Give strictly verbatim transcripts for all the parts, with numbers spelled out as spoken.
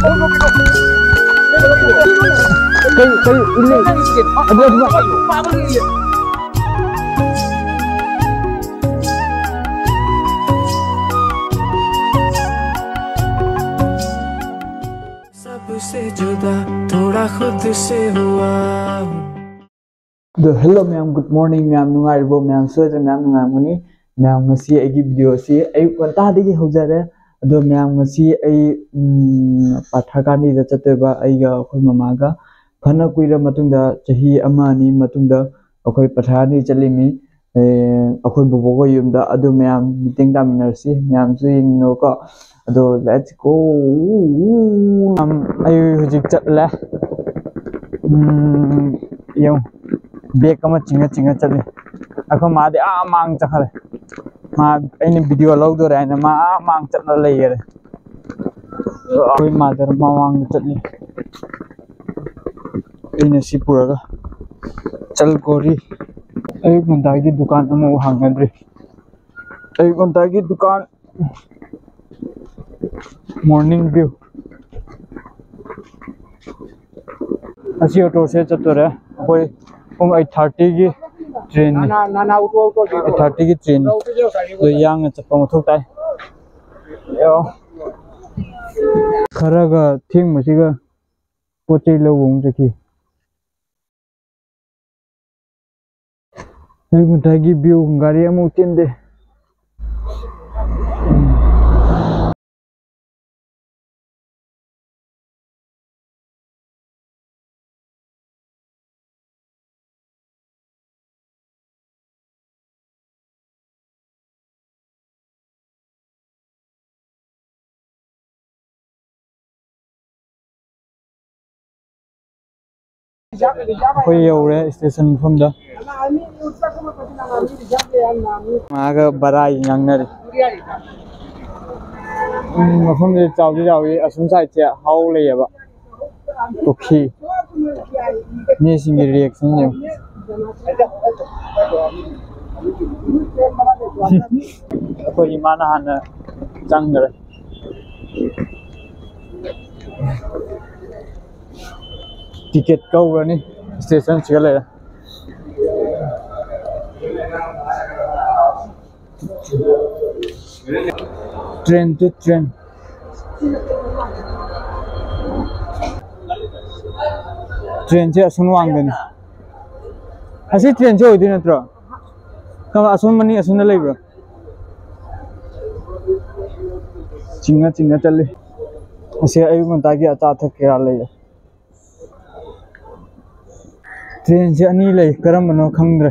ꯀꯩ, ꯀꯩ, ꯏꯜꯂꯤ? ꯑꯗꯨ, ꯑꯗꯨ꯫ सबसे जुदा थोड़ा खुद से हुआ हूँ। ꯑꯗꯣ hello ꯃꯌꯥꯝ, good morning ꯃꯌꯥꯝ, ꯅꯨꯡꯉꯥꯏꯔꯤꯕꯣ? ꯃꯌꯥꯝ ꯁꯣꯏꯗꯅ ꯃꯌꯥꯝ ꯅꯨꯡꯉꯥꯏꯔꯝꯒꯅꯤ꯫ ꯃꯌꯥꯝ, ꯉꯁꯤ ꯑꯩꯒꯤ video ꯑꯁꯤ ꯑꯌꯨꯛ ꯉꯟꯇꯥꯗꯒꯤ ꯍꯧꯖꯔꯦ꯫ ꯑꯗꯣ ꯃꯌꯥꯝ, ꯉꯁꯤ ꯑꯩ, ꯎꯝ, ꯄꯊꯥꯀꯥꯟꯗꯤꯗ ꯆꯠꯇꯣꯏꯕ, ꯑꯩꯒ ꯑꯩꯈꯣꯏ ꯃꯃꯥꯒ꯫ ꯐꯅ ꯀꯨꯏꯔ ꯃꯇꯨꯡꯗ, ꯆꯍꯤ ꯑꯃ ꯑꯅꯤ ꯃꯇꯨꯡꯗ ꯑꯩꯈꯣꯏ ꯄꯊꯥꯀꯥꯟꯗꯤ ꯆꯠꯂꯤꯃꯤ꯫ ꯑꯦ, ꯑꯩꯈꯣꯏ ꯕꯣꯕꯣꯛ ꯍꯣꯏ ꯌꯨꯝꯗ꯫ ꯑꯗꯨ ꯃꯌꯥꯝ ꯃꯇꯦꯡ ꯇꯥꯃꯤꯟꯅꯔꯁꯤ, ꯃꯌꯥꯝꯁꯨ ꯌꯦꯡꯃꯤꯟꯅꯧꯀꯣ꯫ ꯑꯗꯣ let's go꯫ ꯑꯝ, ꯑꯩ ꯍꯧꯖꯤꯛ ꯆꯠꯂꯦ꯫ ꯎꯝ, ꯌꯦꯡꯉꯨ, bag ꯑꯃ ꯆꯤꯡꯉ ꯆꯤꯡꯉ ꯆꯠꯂꯤ꯫ ꯑꯩꯈꯣꯏ ꯃꯥꯗꯤ ꯑꯥ ꯃꯥꯡ ꯆꯠꯈ꯭ꯔꯦ꯫ ꯃꯥ, ꯑꯩꯅ video ꯂꯧꯗꯣꯔꯦ ꯍꯥꯏꯅ ꯃꯥ ꯑꯥ ꯃꯥꯡ ꯆꯠꯂ ꯂꯩꯈꯔꯦ꯫ ꯑꯩꯈꯣꯏ mother ꯃꯃꯥꯡꯗ ꯆꯠꯂꯤ꯫ ꯑꯩꯅ ꯁꯤ ꯄꯨꯔꯒ ꯆꯠ ꯒꯣꯔꯤ꯫ ꯑꯌꯨꯛ ꯉꯟꯇꯥꯒꯤ ꯗꯨꯀꯥꯟ ꯑꯃꯐꯥꯎ ꯍꯥꯡꯅꯗ꯭ꯔꯤ꯫ ꯑꯌꯨꯛ ꯉꯟꯇꯥꯒꯤ ꯗꯨꯀꯥꯟ꯫ Morning view꯫ ꯑꯁꯤ ꯑꯣꯇꯣꯁꯦ ꯆꯠꯇꯣꯔꯦ꯫ ꯑꯩꯈꯣꯏ ꯄꯨꯡ eight thirtyꯒꯤ trainꯅꯤ꯫ Eight thirtyꯒꯤ train꯫ ꯑꯗꯣ ꯌꯥꯡꯅ ꯆꯠꯄ ꯃꯊꯧ ꯇꯥꯏ꯫ ꯈꯔꯒ ꯊꯦꯡꯕꯁꯤꯒ ꯄꯣꯠ ꯆꯩ ꯂꯧꯕ ꯑꯃꯨꯛ ꯆꯠꯈꯤ꯫ ꯑꯌꯨꯛ ꯉꯟꯇꯥꯒꯤ view, ꯒꯥꯔꯤ ꯑꯃꯨꯛ ꯆꯦꯟꯗꯦ꯫ ꯑꯩꯈꯣꯏ ꯌꯧꯔꯦ station ꯃꯐꯝꯗ꯫ ꯃꯥꯒ ꯕꯔꯥ ꯉꯥꯡꯅꯔꯤ꯫ ꯎꯝ, ꯃꯐꯝꯁꯦ ꯆꯥꯎꯗꯤ ꯆꯥꯎꯋꯤ꯫ ꯑꯁꯣꯝ sideꯁꯦ ꯍꯥꯎ ꯂꯩꯌꯦꯕ꯫ ꯄꯨꯈ꯭ꯔꯤ꯫ ꯃꯤꯁꯤꯡꯒꯤ reaction ꯌꯦꯡꯉꯨ꯫ ꯑꯩꯈꯣꯏ ꯏꯃꯥꯅ ꯍꯥꯟꯅ ꯆꯪꯈ꯭ꯔꯦ꯫ ꯇꯤꯀꯦꯠ ꯀꯛꯎꯔꯅꯤ ꯁ꯭ꯇꯦꯁꯟꯁꯤꯒ ꯂꯩꯔꯦ꯫ Train to train꯫ ꯇ꯭ꯔꯦꯟꯁꯦ ꯑꯁꯣꯝ ꯋꯥꯡꯗꯅꯤ꯫ ꯑꯁꯤ ꯇ꯭ꯔꯦꯟꯁꯦ ꯑꯣꯏꯗꯣꯏ ꯅꯠꯇ꯭ꯔꯣ? ꯀꯃ-, ꯑꯁꯣꯝ ꯃꯅꯤꯡ ꯑꯁꯣꯝꯗ ꯂꯩꯕ꯭ꯔꯣ? ꯆꯤꯡꯉ ꯆꯤꯡꯉ ꯆꯠꯂꯤ꯫ ꯑꯁꯤ ꯑꯌꯨꯛ ꯉꯟꯇꯥꯒꯤ ꯑꯆꯥ ꯑꯊꯛ ꯀꯌꯥ ꯂꯩꯔꯦ꯫ ꯇ꯭ꯔꯦꯟꯁꯦ ꯑꯅꯤ ꯂꯩ, ꯀꯔꯝꯕꯅꯣ ꯈꯪꯗ꯭ꯔꯦ꯫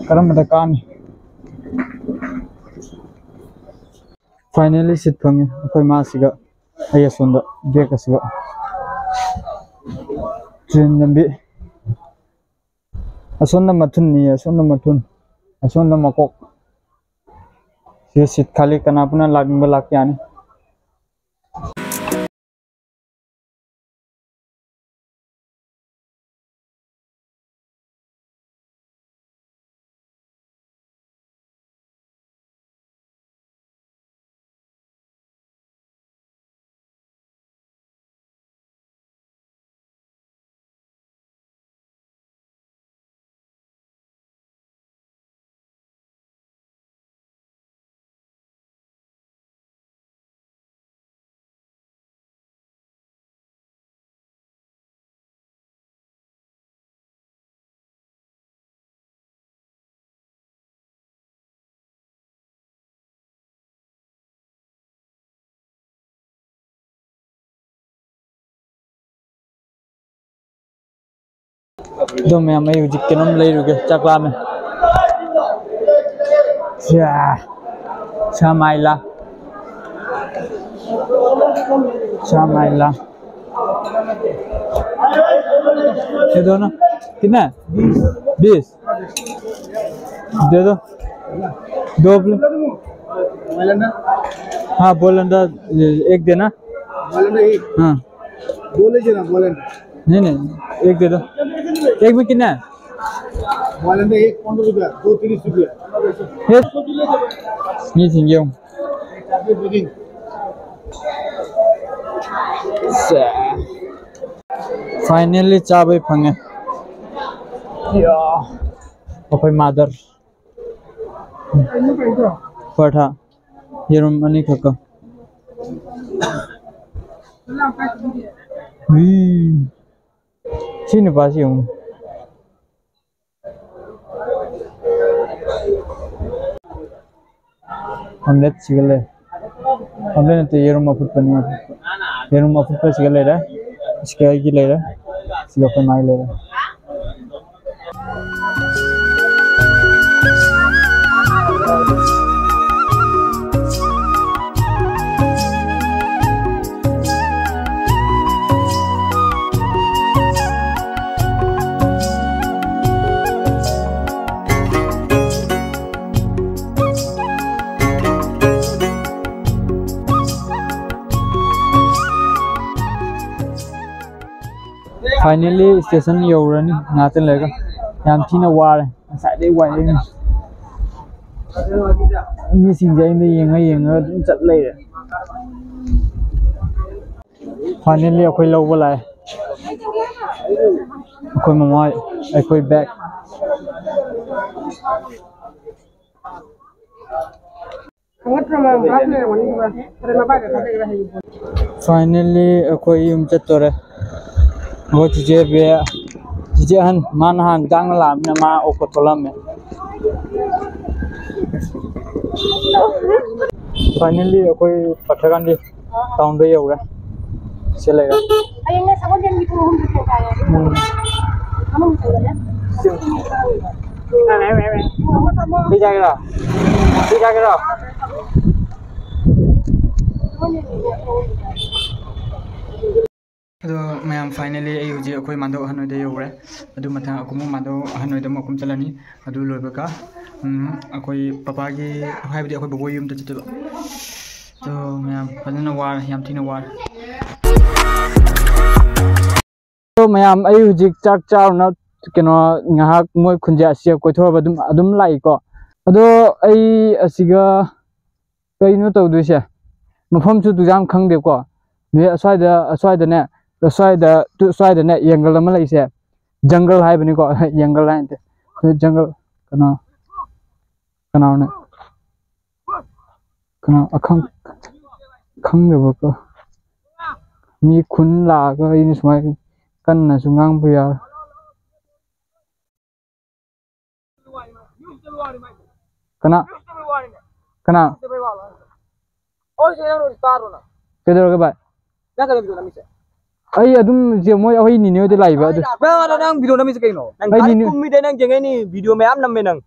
ꯀꯔꯝꯕꯗ ꯀꯥꯅꯤ? Finally seat ꯐꯪꯉꯦ꯫ ꯑꯩꯈꯣꯏ ꯃꯥꯁꯤꯒ ꯑꯩ ꯑꯁꯣꯝꯗ ꯕꯦꯛ ꯑꯁꯤꯒ꯫ ꯇ꯭ꯔꯦꯟ ꯂꯝꯕꯤ꯫ ꯑꯁꯣꯝꯗ ꯃꯊꯨꯟꯅꯤ, ꯑꯁꯣꯝꯗ ꯃꯊꯨꯟ, ꯑꯁꯣꯝꯗ ꯃꯀꯣꯛ꯫ ꯁꯤ ꯁꯤꯠ ꯈꯥꯂꯤ, ꯀꯅꯥ ꯄꯨꯟꯅ ꯂꯥꯛꯅꯤꯡꯕ ꯂꯥꯛꯄ ꯌꯥꯅꯤ꯫ ꯑꯗꯣ ꯃꯌꯥꯝ, ꯑꯩ ꯍꯧꯖꯤꯛ ꯀꯩꯅꯣꯝ ꯂꯩꯔꯨꯒꯦ, ꯆꯥꯛ ꯂꯥꯝꯃꯦ꯫ ꯁ꯭ꯌꯥ, ꯁꯃꯥꯏꯂꯥ, ꯁꯃꯥꯏꯂꯥ꯫ ये दोनों कितना है? बीस। दे दो। दो प्लेट। हाँ, बोल अंडा एक देना। बोलेंगे एक। हाँ। दो ले जाना, बोलेंगे। नहीं, नहीं, एक दे दो। एक में कितना है? बोलेंगे एक पन्द्रह रुपया, दो तीस रुपया। ये? ये झींगे हूँ। चार सौ बिगिन। ꯁꯦ꯫ Finally ꯆꯥꯕꯩ ꯐꯪꯉꯦ꯫ ꯌꯥ꯫ ꯑꯩꯈꯣꯏ mother꯫ ꯄꯔꯊꯥ꯫ ꯌꯦꯔꯨꯝ ꯑꯅꯤꯈꯛꯀ꯫ ꯎꯝ꯫ ꯁꯤ ꯅꯨꯄꯥꯁꯤ ꯌꯦꯡꯉꯨ꯫ Omelette ꯁꯤꯒ ꯂꯩ꯫ Omelette ꯅꯠꯇꯦ, ꯌꯦꯔꯨꯝ ꯑꯐꯨꯠꯄꯅꯤ, ꯑꯐꯨꯠꯄ꯫ ꯌꯦꯔꯨꯝ ꯑꯐꯨꯠꯄ ꯁꯤꯒ ꯂꯩꯔꯦ꯫ ꯁꯤꯒ ꯑꯩꯒꯤ ꯂꯩꯔꯦ꯫ ꯁꯤꯒ ꯑꯩꯈꯣꯏ ꯃꯥꯒꯤ ꯂꯩꯔꯦ꯫ Finally station ꯌꯧꯔꯅꯤ ꯉꯥꯛꯇꯪ ꯂꯩꯔꯒ꯫ ꯌꯥꯝ ꯊꯤꯅ ꯋꯥꯔꯦ, ꯉꯁꯥꯏꯗꯩ ꯋꯥꯏ꯫ ꯃꯤꯁꯤꯡꯁꯦ ꯑꯩꯅ ꯌꯦꯡꯉ ꯌꯦꯡꯉꯒ ꯑꯗꯨꯝ ꯆꯠ ꯂꯩꯔꯦ꯫ Finally ꯑꯩꯈꯣꯏ ꯂꯧꯕ ꯂꯥꯛꯑꯦ꯫ ꯑꯩꯈꯣꯏ ꯃꯃꯥ, ꯑꯩꯈꯣꯏ bag꯫ Finally ꯑꯩꯈꯣꯏ ꯌꯨꯝ ꯆꯠꯇꯣꯔꯦ꯫ ꯑꯩꯈꯣꯏ ꯆꯤꯆꯦ ꯕꯦ-, ꯆꯤꯆꯦ ꯑꯍꯟ, ꯃꯥ ꯅꯍꯥꯟ ꯆꯥꯛꯅ ꯂꯥꯛꯑꯃꯤꯅ ꯃꯥ ꯑꯣꯛꯄ ꯊꯣꯛꯂꯛꯑꯝꯃꯦ꯫ Finally ꯑꯩꯈꯣꯏ ꯄꯠꯊꯔꯀꯥꯟꯗꯤ town ꯗ ꯌꯧꯔꯦ꯫ ꯁꯤ ꯂꯩꯔꯦ꯫ ꯍꯌꯦꯡꯅꯦ ꯁꯒꯣꯜꯁꯦꯟꯒꯤ ꯄꯨꯡ ꯑꯍꯨꯝꯗ ꯊꯣꯛ ꯇꯥꯔꯦ꯫ ꯎꯝ꯫ ꯃꯅꯨꯡ ꯆꯪꯒꯅꯦ꯫ ꯊꯝꯃꯣ, ꯊꯝꯃꯣ꯫ ꯁꯤ ꯆꯥꯒꯦꯔꯣ? ꯁꯤ ꯆꯥꯒꯦꯔꯣ? ꯑꯗꯣ ꯃꯌꯥꯝ, finally ꯑꯩ ꯍꯧꯖꯤꯛ ꯑꯩꯈꯣꯏ ꯃꯥꯟꯗꯧ ꯑꯍꯟ ꯍꯣꯏꯗ ꯌꯧꯔꯦ꯫ ꯑꯗꯨ ꯃꯊꯪ ꯑꯀꯨꯝ ꯃꯥꯟꯗꯧ ꯑꯍꯟ ꯍꯣꯏꯗ ꯑꯃꯨꯛ ꯑꯀꯨꯝ ꯆꯠꯂꯅꯤ꯫ ꯑꯗꯨ ꯂꯣꯏꯕꯒ, ꯎꯝ, ꯑꯩꯈꯣꯏ ꯄꯄꯥꯒꯤ, ꯍꯥꯏꯕꯗꯤ ꯑꯩꯈꯣꯏ ꯕꯕꯣꯛ ꯌꯨꯝꯗ ꯆꯠꯇꯣꯏꯕ꯫ ꯑꯗꯣ ꯃꯌꯥꯝ, ꯐꯖꯅ ꯋꯥꯔꯦ, ꯌꯥꯝ ꯊꯤꯅ ꯋꯥꯔꯦ꯫ ꯑꯗꯣ ꯃꯌꯥꯝ, ꯑꯩ ꯍꯧꯖꯤꯛ ꯆꯥꯛ ꯆꯥꯔꯨꯅ, ꯀꯩꯅꯣ, ꯉꯥꯏꯍꯥꯛ ꯃꯣꯏ ꯈꯨꯟꯁꯦ ꯑꯁꯤꯗ ꯀꯣꯏꯊꯣꯛꯑꯒ ꯑꯗꯨꯝ, ꯑꯗꯨꯝ ꯂꯥꯛꯏꯀꯣ꯫ ꯑꯗꯣ ꯑꯩ ꯑꯁꯤꯒ ꯀꯩꯅꯣ ꯇꯧꯗꯣꯏꯁꯦ? ꯃꯐꯝꯁꯨ ꯑꯗꯨ ꯌꯥꯝ ꯈꯪꯗꯦꯀꯣ꯫ ꯅꯣꯏ ꯑꯁ꯭ꯋꯥꯏꯗ, ꯑꯁ꯭ꯋꯥꯏꯗꯅꯦ, ꯑꯁ꯭ꯋꯥꯏꯗ, ꯇꯨ-, ꯑꯁ꯭ꯋꯥꯏꯗꯅꯦ ꯌꯦꯡꯒꯜ ꯑꯃ ꯂꯩꯁꯦ꯫ ꯖꯪꯒꯜ ꯍꯥꯏꯕꯅꯤꯀꯣ꯫ ꯌꯦꯡꯒꯜ ꯍꯥꯏ ꯅꯠꯇꯦ꯫ ꯖꯪꯒꯜ꯫ ꯀꯅꯥ? ꯀꯅꯥꯅꯣ? ꯀꯅꯥ? ꯑꯈꯪ-, ꯈꯪꯗꯕꯀꯣ꯫ ꯃꯤ ꯈꯨꯟ ꯂꯥꯛꯑꯒ ꯑꯩꯅ ꯁꯨꯃꯥꯏꯅ ꯀꯟꯅꯁꯨ ꯉꯥꯡꯕ ꯌꯥꯔꯣꯏ꯫ ꯀꯅꯥ? ꯀꯅꯥ? ꯀꯩꯗꯧꯔꯒꯦ ꯚꯥꯏ? ꯅꯪ ꯀꯩꯗꯧ ꯚꯤꯗꯤꯑꯣ ꯅꯝꯃꯤꯁꯦ? ꯑꯩ ꯑꯗꯨꯝ ꯁꯦ ꯃꯣꯏ ꯑꯩꯈꯣꯏ ꯅꯤꯅꯦ ꯍꯣꯏꯗ ꯂꯥꯛꯏꯕ ꯑꯗꯨ꯫ ꯅꯪ, ꯅꯪ, ꯅꯪ ꯚꯤꯗꯤꯑꯣ ꯅꯝꯃꯤꯁꯦ ꯀꯩꯅꯣ? ꯅꯪ ꯑꯩ ꯒꯥꯔꯤ ꯅꯤꯅꯦ ꯀꯨꯝꯃꯤꯗ ꯅꯪ ꯌꯦꯡꯉꯛꯏꯅꯤ, ꯚꯤꯗꯤꯑꯣ ꯃꯌꯥꯝ ꯅꯝꯃꯦ ꯅꯪ꯫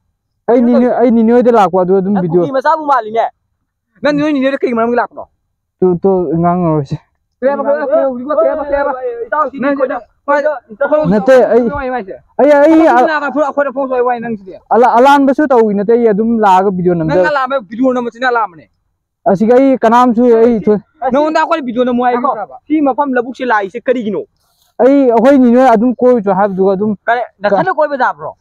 ꯑꯩ ꯀꯩꯅꯣ ꯅꯤꯅꯦ, ꯇꯧꯔꯤꯁꯦ? ꯑꯩ ꯅꯤꯅꯦ ꯍꯣꯏꯗ ꯂꯥꯛꯄ ꯑꯗꯨ ꯑꯗꯨꯝ ꯅꯪ ꯚꯤꯗꯤꯑꯣ꯫ ꯀꯨꯀꯤ ꯃꯆꯥꯕꯨ ꯃꯥꯜꯂꯤꯅꯦ꯫ ꯅꯪ ꯅꯣꯏ ꯅꯤꯅꯦ ꯍꯣꯏꯗ ꯀꯩꯒꯤ ꯃꯔꯝꯒꯤ ꯂꯥꯛꯄꯅꯣ? Two, two, ꯉꯥꯡꯉꯔꯣꯏꯁꯦ꯫ ꯀꯩ ꯍꯥꯏꯕ, ꯀꯩ ꯍꯥꯏꯕ, ꯀꯩ ꯍꯥꯏꯕ, ꯍꯧꯖꯤꯛ ꯀꯩ ꯍꯥꯏꯕ, ꯀꯩ ꯍꯥꯏꯕ? ꯏꯇꯥꯎ, ꯁꯤ ꯅꯪ ꯀꯩꯅꯣ, ꯅꯠꯇꯦ, ꯑꯩ, ꯅꯨꯡꯉꯥꯏ ꯍꯥꯏꯁꯦ꯫ ꯑꯩ, ꯑꯩ, ꯑꯩꯈꯣꯏ ꯅꯥꯒ ꯐꯨꯔ-, ꯑꯩꯈꯣꯏꯗ ꯐꯣꯟ ꯁꯨ ꯋꯥꯏ ꯅꯪ ꯁꯤꯗꯤ꯫ ꯑꯂꯥ-, ꯑꯂꯥꯟꯕꯁꯨ ꯇꯧꯏ ꯅꯠꯇꯦ, ꯑꯩ ꯑꯗꯨꯝ ꯂꯥꯛꯑꯒ ꯚꯤꯗꯤꯑꯣ ꯅꯝꯖ-, ꯅꯪ ꯑꯂꯥꯟꯕ ꯚꯤꯗꯤꯑꯣ ꯅꯝꯕꯁꯤꯅ ꯑꯂꯥꯟꯕꯅꯦ꯫ ꯑꯁꯤꯒ ꯑꯩ ꯀꯅꯥꯝꯁꯨ ꯑꯩ ꯊꯣꯏ-, ꯅꯉꯣꯟꯗ ꯑꯩꯈꯣꯏꯅ ꯚꯤꯗꯤꯑꯣ ꯅꯝꯃꯨ ꯍꯥꯏꯀꯣ? ꯁꯤ ꯃꯐꯝ ꯂꯧꯕꯨꯛꯁꯦ ꯂꯥꯛꯏꯁꯦ ꯀꯔꯤꯒꯤꯅꯣ? ꯑꯩ, ꯑꯩꯈꯣꯏ ꯅꯤꯅꯦ ꯑꯗꯨꯝ ꯀꯣꯏꯔꯨꯆꯣ ꯍꯥꯏꯕꯗꯨꯒ ꯑꯗꯨꯝ ꯀꯔꯤ, ꯅꯊꯟꯗ ꯀꯣꯏꯕ ꯌꯥꯕ꯭ꯔꯣ?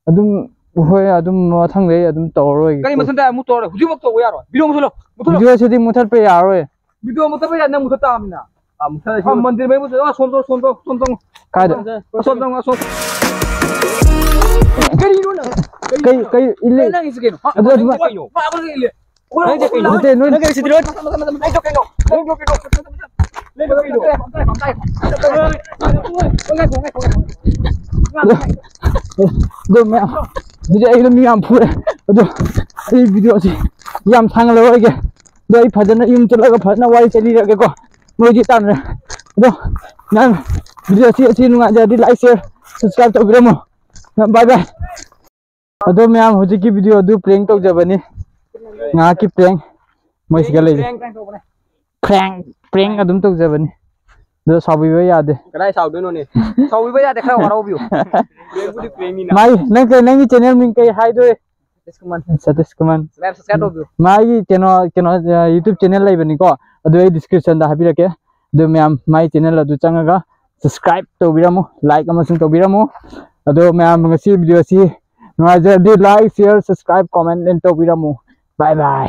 ꯑꯗꯨꯝ, ꯍꯣꯏ, ꯑꯗꯨꯝ ꯃꯊꯪꯗꯩ ꯑꯗꯨꯝ ꯇꯧꯔꯔꯣꯏꯒꯦ꯫ ꯀꯔꯤ ꯃꯊꯪꯗ ꯑꯃꯨꯛ ꯇꯧꯔꯔꯣꯏ? ꯍꯧꯖꯤꯛꯃꯛ ꯇꯧꯕ ꯌꯥꯔꯣꯏ꯫ ꯚꯤꯗꯤꯑꯣ ꯃꯨꯊꯠꯂꯣ, ꯃꯨꯊꯠꯂꯣ꯫ ꯚꯤꯗꯤꯑꯣꯁꯤꯗꯤ ꯃꯨꯊꯠꯄ ꯌꯥꯔꯣꯏ꯫ ꯚꯤꯗꯤꯑꯣ ꯃꯨꯊꯠꯄ ꯌꯥꯏ, ꯅꯪ ꯃꯨꯊꯠ ꯇꯥꯕꯅꯤꯅ꯫ ꯑꯥ, ꯃꯨꯊꯠꯂꯁꯤ꯫ ꯑꯥ, ꯃꯟꯗꯤꯔ ꯃꯌꯨꯝ ꯃꯨꯊꯠ-, ꯑꯥ, ꯁꯣꯝ ꯆꯪꯉꯣ, ꯁꯣꯝ ꯆꯪꯉꯣ, ꯁꯣꯝ ꯆꯪꯉꯣ꯫ ꯀꯥꯏꯗ? ꯑꯁꯣꯝ ꯆꯪꯉꯣ, ꯑꯁꯣꯝ꯫ ꯀꯔꯤꯅꯣ ꯅꯪ? ꯀꯩ, ꯀꯩ ꯏꯜꯂꯤ? ꯀꯩ ꯅꯪꯒꯤꯁꯦ ꯀꯩꯅꯣ? ꯍꯥ? ꯑꯗꯨ, ꯑꯗꯨ, ꯅꯪꯒꯤꯁꯦ ꯀꯩꯅꯣ? ꯅꯪꯒꯤꯁꯦ ꯀꯩꯅꯣ? ꯅꯠꯇꯦ, ꯅꯣꯏ ꯅꯪꯒꯤꯁꯤꯗꯤ ꯂꯣꯏ-, ꯅꯪꯒꯤꯁꯦ ꯀꯩꯅꯣ? ꯅꯪꯒꯤꯁꯦ ꯀꯩꯅꯣ? ꯑꯗꯣ, ꯑꯗꯣ ꯃꯌꯥꯝ, ꯑꯗꯨꯗꯤ ꯑꯩꯅ ꯃꯤ ꯌꯥꯝ ꯐꯨꯔꯦ꯫ ꯑꯗꯣ ꯑꯩ ꯚꯤꯗꯤꯑꯣꯁꯤ ꯌꯥꯝ ꯁꯥꯡꯅ ꯂꯧꯔꯣꯏꯒꯦ꯫ ꯑꯗꯣ ꯑꯩ ꯐꯖꯅ ꯌꯨꯝ ꯆꯠꯂꯒ ꯐꯖꯅ ꯋꯥꯔꯤ ꯆꯠꯂꯤꯔꯒꯦꯀꯣ꯫ ꯃꯣꯏꯗꯤ ꯇꯥꯟꯅꯔꯦ꯫ ꯑꯗꯣ ꯃꯌꯥꯝ ꯚꯤꯗꯤꯑꯣꯁꯤ ꯑꯁꯤ ꯅꯨꯡꯉꯥꯏꯖꯔꯗꯤ like, share, subscribe ꯇꯧꯕꯤꯔꯝꯃꯣ꯫ ꯃꯌꯥꯝ bye bye꯫ ꯑꯗꯣ ꯃꯌꯥꯝ ꯍꯧꯖꯤꯛꯀꯤ ꯚꯤꯗꯤꯑꯣ ꯑꯗꯨ prank ꯇꯧꯖꯕꯅꯤ꯫ ꯉꯥꯏꯍꯥꯛꯀꯤ prank꯫ ꯃꯣꯏ ꯁꯤꯒ ꯂꯩꯁꯦ꯫ Prank, prank ꯑꯗꯨꯝ ꯇꯧꯖꯕꯅꯤ꯫ ꯑꯗꯣ ꯁꯥꯎꯕꯤꯕ ꯌꯥꯗꯦ꯫ ꯀꯗꯥꯏ ꯁꯥꯎꯗꯣꯏꯅꯣꯅꯦ? ꯁꯥꯎꯕꯤꯕ ꯌꯥꯗꯦ, ꯈꯔ ꯋꯥꯔꯧꯕꯤꯌꯨ꯫ Prankꯕꯨꯗꯤ prankꯅꯤꯅ꯫ ꯃꯥꯏ, ꯅꯪ ꯀꯩ, ꯅꯪꯒꯤ channel ꯃꯤꯡ ꯀꯩ ꯍꯥꯏꯗꯣꯏ? ꯁꯇꯤꯁ ꯀꯨꯃꯥꯔ꯫ ꯁꯇꯤꯁ ꯀꯨꯃꯥꯔ꯫ ꯃꯌꯥꯝ subscribe ꯇꯧꯕꯤꯌꯨ꯫ ꯃꯥꯒꯤ ꯀꯩꯅꯣ, ꯀꯩꯅꯣ, ꯑ, YouTube channel ꯂꯩꯕꯅꯤꯀꯣ, ꯑꯗꯨ ꯑꯩ descriptionꯗ ꯍꯥꯏꯕꯤꯔꯛꯀꯦ꯫ ꯑꯗꯨ ꯃꯌꯥꯝ ꯃꯥꯏ channel ꯑꯗꯨ ꯆꯪꯉꯒ subscribe ꯇꯧꯕꯤꯔꯝꯃꯨ, like ꯑꯃꯁꯨꯡ ꯇꯧꯕꯤꯔꯝꯃꯨ꯫ ꯑꯗꯣ ꯃꯌꯥꯝ ꯉꯁꯤ ꯚꯤꯗꯤꯑꯣꯁꯤ ꯅꯨꯡꯉꯥꯏꯖꯔꯗꯤ like, share, subscribe, comment and ꯇꯧꯕꯤꯔꯝꯃꯨ꯫ Bye bye꯫